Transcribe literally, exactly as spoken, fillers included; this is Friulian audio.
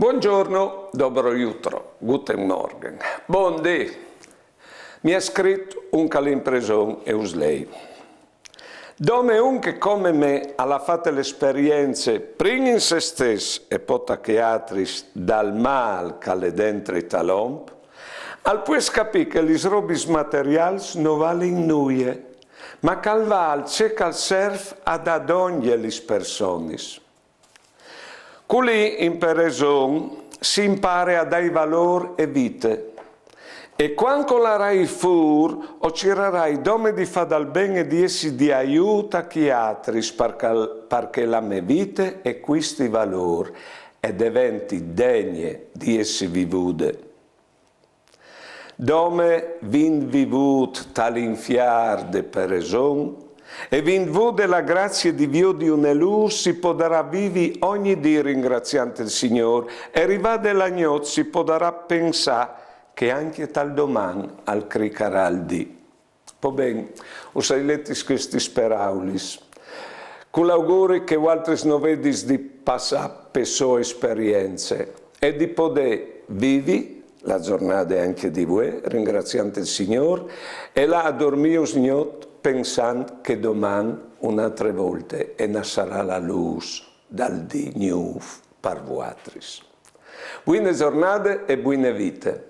Buongiorno, dobro jutro, guten Morgen. Bundì. Mi à scrit un che al è in preson e us lei. Dome un che come me al à fate la esperience, prin in se stes e po ta chei altris, dal mâl che al è dentri tal om, al pues capî che lis robis materiâls no valin nuie, ma che al vâl ce che al serf a dâ dongje lis personis. Culì in preson si impare a dâi valôr e vite. E cuant che o larai fûr, o cirarai dome di fâ dal ben e di jessi di aiût a chei altris, par che, par che la mê vite e cuisti valôr e deventi degne di jessi vivude. Dome vin vivût tal infiar de preson e vin vude la gracie di viodi une lûs, si podarà vivi ogni dì ringraziant il Signôr, e rivade la gnot si podarà pensâ che ancje tal doman al cricarà il dì. Po ben, us ai letis chestis peraulis, cul auguri che vualtris no vedis di passâ pe sô esperience e di podê vivi la zornade ancje di vuê, ringraziant il Signôr, e lâ a dormî usgnot pensant che doman une altre volte e nassarà la lûs dal dì gnûf par vualtris. Buine zornade e buine vite.